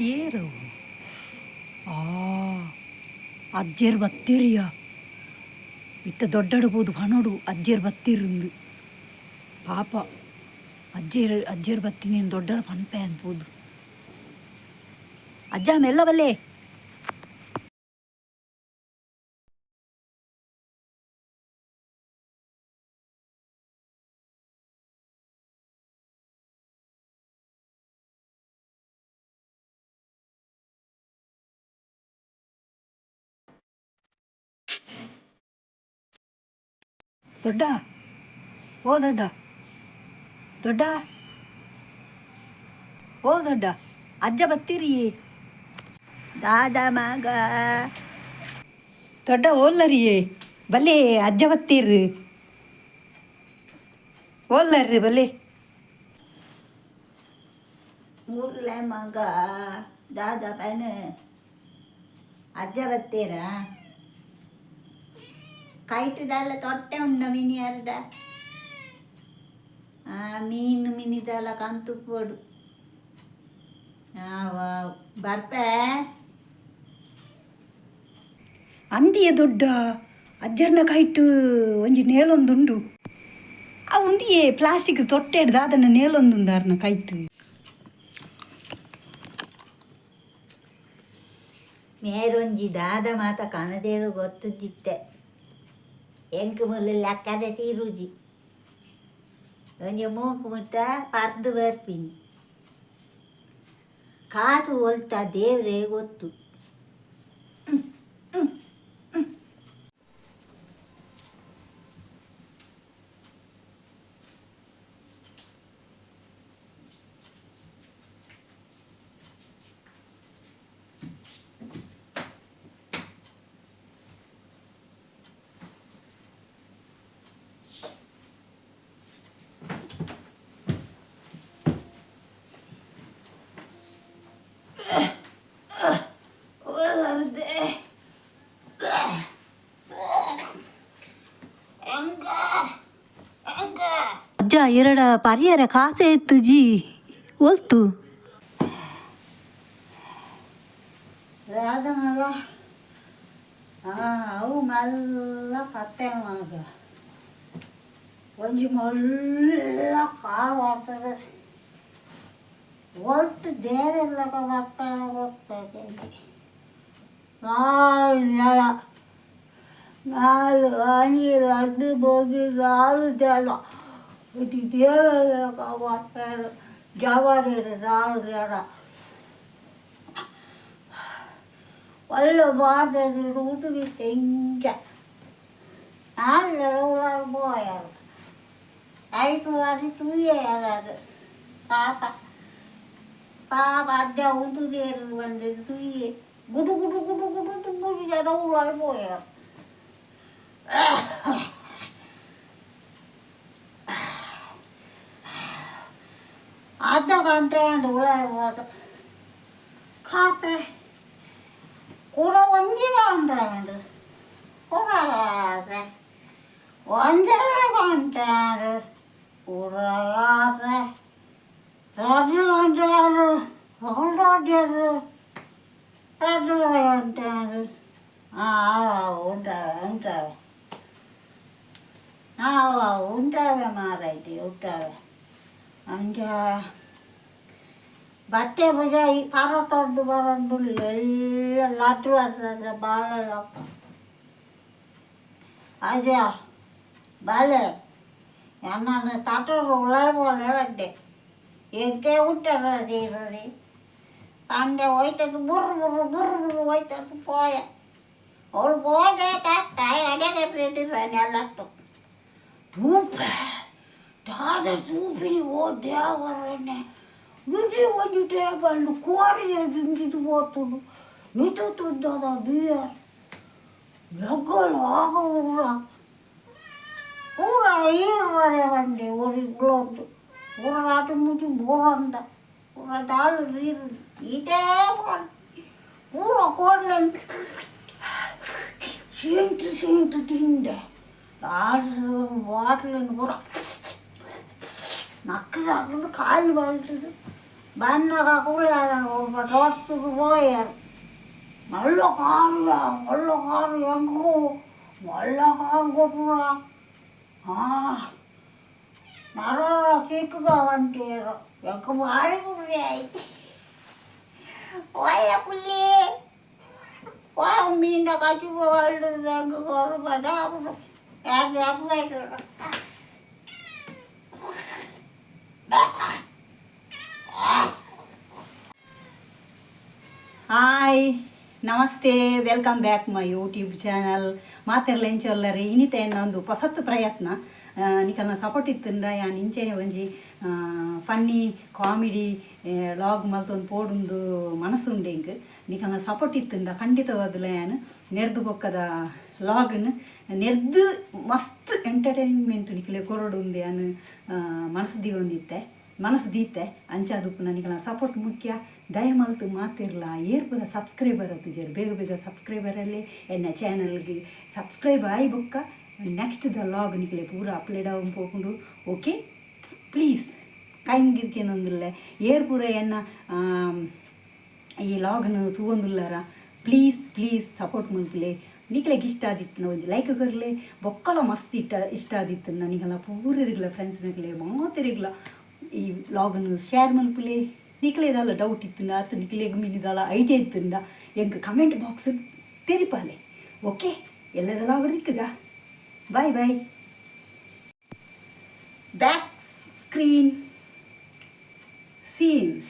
ಏರವು ಆ ಅಜ್ಜೇರ್ ಬತ್ತೀರಿಯ ಇತ್ತ ದೊಡ್ಡಡು ಪೋದು ಪನೋಡು ಅಜ್ಜೇರ್ ಬತ್ತೀರಿಂದು ಪಾಪ ಅಜ್ಜೇರ್ ಅಜ್ಜೇರ್ ಬತ್ತೀನಿ ದೊಡ್ಡಡು ಪನ್ಪೆ ಅನ್ಬೋದು. ಅಜ್ಜ ಮೆಲ್ಲ ಬಲ್ಲೆ. ದೊಡ್ಡ, ಓ ದೊಡ್ಡ, ದೊಡ್ಡ, ಓ ದೊಡ್ಡ, ಅಜ್ಜ ಬತ್ತೀರಿ. ದಾದ ಮಗ? ದೊಡ್ಡ ಓಲ್ಲರಿಯೇ, ಬಲ್ಲೆ, ಅಜ್ಜ ಬತ್ತೀರು, ಓಲ್ಲರ್ರಿ ಬಲ್ಲೆ. ಊರ್ಲೆ ಮಗ, ದಾದ ಪನ? ಅಜ್ಜ ಬತ್ತೀರಾ? ಕೈಟು ದಾಲ ತೊಟ್ಟೆ ಉಂಡ ಮಿನಿ ಅರ್ಡ ಆ ಮೀನು ಮಿನಿದಾಲ ಕಂತುಪ್ಪೊಡು. ಆ ಬರ್ಪೆ. ಅಂದಿಯ ದೊಡ್ಡ, ಅಜ್ಜರ್ನ ಕೈಟು ಒಂಜಿ ನೇಲೊಂದುಂಡು. ಆ ಉಂದಿಯೇ ಪ್ಲಾಸ್ಟಿಕ್ ತೊಟ್ಟೆಡ್ ದಾದನ ನೇಲೊಂದುಂಡು ಅರ್ನ ಕೈಟ್. ಮೇರೊಂಜಿ ದಾದ ಮಾತ ಕಣದೇರು ಗೊತ್ತುಜ್ಜಿತ್ತೆ. ಎಂಕ್ ಮುಲ್ಲು ಲೆಕ್ಕದ ತೀರುಜಿ. ಒಂಜಿ ಮೂಂಕು ಮುಟ್ಟ ಪರ್ದು ಬರ್ಪಿನಿ. ಕಾಸು ಒಲ್ತ ದೇವ್ರೇ ಗೊತ್ತು. ಓಲರ್ದೆ ಅಂಗ ಅಂಗ. ಅಜ್ಜ ಎರಡ ಪರಿಯರ ಕಾಸೆ ಎತ್ತುಜಿ, ಒಲ್ತು? ದಾದ ಮಗ? ಆ ಅವು ಮಲ್ಲ ಕತ್ತೆ ಮಗ. ಒಂಜಿ ಮಲ್ಲ ಕಾವು ಆಗ್ತದೆ. ಒಟ್ಟು ದೇವರೆಲ್ಲ ಬರ್ತಾರೆ ಗೊತ್ತಾಗ್ತದೆ. ನಾಲ್ ಜನ, ನಾಲ್, ಒಂಜಿ, ರಡ್ಡ್, ಮೂಜಿ, ನಾಲ್ ಜನ ಇಡೀ ದೇವರೆಲ್ಲ ಬರ್ತಾರೆ. ಜವರೇರು ನಾಲ್ ಜನ. ಒಳ್ಳೆ ಬಾರ್ದು ಊಟಗಿತ್ತೆ ಇಂಚ. ನಾಲ್ ಜನ ಉಳ್ಳಾರು ಪೋಯರು. ಐಟು ಅರಿ ತೂಯೆ. ಪಾಪ ಪಾಪ, ಅಜ್ಜ ಉಂತುದೇರು ಬಂದಿದ್ದು ತುಯ್ಯೆ. ಗುಡು ಗುಡು ಗುಡು ಗುಡು ತುಂಬುದು ಜನ ಉಳ್ಳಾರು ಪೋಯರು. ಅರ್ಧ ಗಂಟೆ ಉಳ್ಳಾರು ಹೋದ ಖಾತೆ. ಕುಡ ಒಂಜಿ ಗಂಟೆ ಉಂಡು. ಕುಡ ಒಂಜೇ ಗಂಟೆ ಕುಡ, ಎರಡು ಗಂಟೆ, ಒಂದು ಎರಡು ಗಂಟೆ. ಹಾಂ, ಉಂಟಾವೆ ಉಂಟಾವೆ. ಹಾಂ, ಉಂಟಾವೆ ಮಾರೈತಿ, ಉಂಟಾವೆ. ಅಂಚ ಬಟ್ಟೆ ಬಜಾಯಿ ಪರೋಟೊಂಡು ಬರೊಂಡು ಎಲ್ಲ ಲಡ್ಡು ಬರ್ತದೆ ಬಾಳೆ. ಅಜ್ಜ ಬಾಲೆ, ನನ್ನನ್ನು ತಟರು ಉಳ್ಳಾಯ ಬೋಲೆ ಬಡ್ಡೆ ಎಂಕೆ ಉಂಟದ ತೀರದಿ ತಂದೆ ಹೋಯ್ತದ್ದು. ಬುರ್ರು ಬುರ್ರು ಬುರ್ರು ಬುರ್ರು ಹೋಯ್ತದ್ದು. ಪೋಯ ಅವಳು ಹೋದೆ ತಾಯಿ ಅದೇ ನೆಲತ್ತು ತೂಪೆ ದಾದ ತೂಪಿನಿ. ಓ ದೇವರನ್ನೇ, ಇಡೀ ಒಂದು ಟೇಬಲ್ ಕೋರಿಗೆ ದಿಂಗಿದು ಹೋಗ್ತುಂಡು. ಮಿತು ತುದ್ದದ ಬಿಯರ್ ಲಗ್ಗಲು ಆಗ ಊರ ಊರ ಈರುವರೆ ಬಂಡೆ ಊರಿ ಗುಳೊಂದು ಊರ ಆಟ ಮುಚ್ಚಿ ಬೋರಂದ ಊರ ದಾಳು ನೀರು ಇದೇ ಊರ ಕೋರ್ಲೆನ್ ಸೀಂಟು ಸೀಂಟು ತಿಂಡೆ. ಬಾಟ್ಲಿನ ಪೂರ ನಕ್ಕದು ಹಾಕಿದ್ದು ಕಾಲು ಬಲ್ತದೆ. ಬನ್ನಗ ಕುಳ್ಯಾರ ಒಬ್ಬ ತೋಟಕ್ಕೆ ಪೋಯಾರ. ಮಲ್ಲ ಕಾರು, ಮಲ್ಲ ಕಾರು, ಎಂಕು ಮಲ್ಲ ಕಾರು ಕೊಟ್ಟುರ. ಹಾಂ, ನರ ಚಿಕ್ಕಗ ಬಂಟೇರು. ಎಂಕು ಭಾರಿ ಖುಷಿ ಆಯ್ತು. ಒಳ್ಳೆ ಪುಲ್ಲಿ ವಾ ಮೀನ ಕಚ್ಚು ಎಂಕು ಕೊರು ಬಡ. ಯಾರು ಯಾರು? Hi, namaste, welcome back my YouTube channel. ಮಾತೆರ್ಲ ಎಂಚೊಲ್ಲರಿ? ಇನಿತ ಎನ್ನ ಒಂದು ಪೊಸತ್ತು ಪ್ರಯತ್ನ. ನಿಕಲ್ನ ಸಪೋರ್ಟ್ ಇತ್ತಂದ ಯಾನ್ ಇಂಚೆನೆ ಒಂಜಿ funny comedy log ಮಲ್ತೊಂದು ಪೋಡುಂದು ಮನಸ್ಸುಂಡು ಎಂಕ್. ನಿಕಲ್ನ ಸಪೋರ್ಟ್ ಇತ್ತಂದ ಖಂಡಿತವಾದಲ ಯಾನ್ ನೆರ್ದು ಬೊಕ್ಕದ ಲಾಗ್ನ್ ನೆರ್ದು ಮಸ್ತ್ ಎಂಟರ್ಟೈನ್ಮೆಂಟ್ ನಿಕಲೆ ಕೊರಡುಂದು ಯಾನ್ ಮನಸ್ಸು ದೀವೊಂದಿತ್ತೆ, ಮನಸ್ಸು ದೀತೆ. ಅಂಚಾದುಪ್ಪು ನಿಕಲ್ನ ಸಪೋರ್ಟ್ ಮುಖ್ಯ. ದಯಮಲ್ತು ಮಾತಿರ್ಲ ಏರ್ಪದ ಸಬ್ಸ್ಕ್ರೈಬರ್ ಅತ್ತುಜೆರ್, ಬೇಗ ಬೇಗ ಸಬ್ಸ್ಕ್ರೈಬರಲ್ಲಿ ಎನ್ನ ಚಾನಲ್ಗೆ ಸಬ್ಸ್ಕ್ರೈಬ್ ಆಯಿ ಬೊಕ್ಕ next the log ನಿಕಲೆ ಪೂರ ಅಪ್ಲೋಡ್ ಆವೊಂದು ಪೋಪುಂಡು. ಓಕೆ, ಪ್ಲೀಸ್ ಕೈ ಮುಗಿದ್ಕೇನೊಂದುಲ್ಲೆ. ಏರ್ ಪೂರ ಎನ್ನ ಈ ಲಾಗ್ನು ತೂವೊಂದುಲ್ಲಾರ, please please support ಮಲ್ಪುಲೆ. ನಿಕ್ಲೆಗ್ ಇಷ್ಟ ಆದಿತ್ತು ಒಂಜಿ ಲೈಕ್ ಕೊರ್ಲೆ. ಬೊಕ್ಕಲ ಮಸ್ತ್ ಇಟ್ಟ ಇಷ್ಟ ಆದಿತ್ತು ನಿಕಲ್ನ ಪೂರೆರಿಗ್ಲ ಫ್ರೆಂಡ್ಸ್ನಕ್ಲೆ ಮಾತೆರಿಗ್ಲ ಈ ಲಾಗನ್ನು ಶೇರ್ ಮಲ್ಪುಲೆ. ನಿಕ್ಲೆ ದಾಲ ಡೌಟ್ ಇತ್ತುಂಡ ಅತ್ತು ನಿಕ್ಲೆಗ್ ಮಿನಿ ದಾಲ ಐಡಿಯಾ ಇತ್ತುಂಡ ಎಂಕ್ ಕಮೆಂಟ್ ಬಾಕ್ಸ್ ತೆರಿಪಾಲೆ. ಓಕೆ, ಎಲ್ಲದೆಲ್ಲ ತಿಕ್ಕುಗ. Bye bye. Back screen scenes.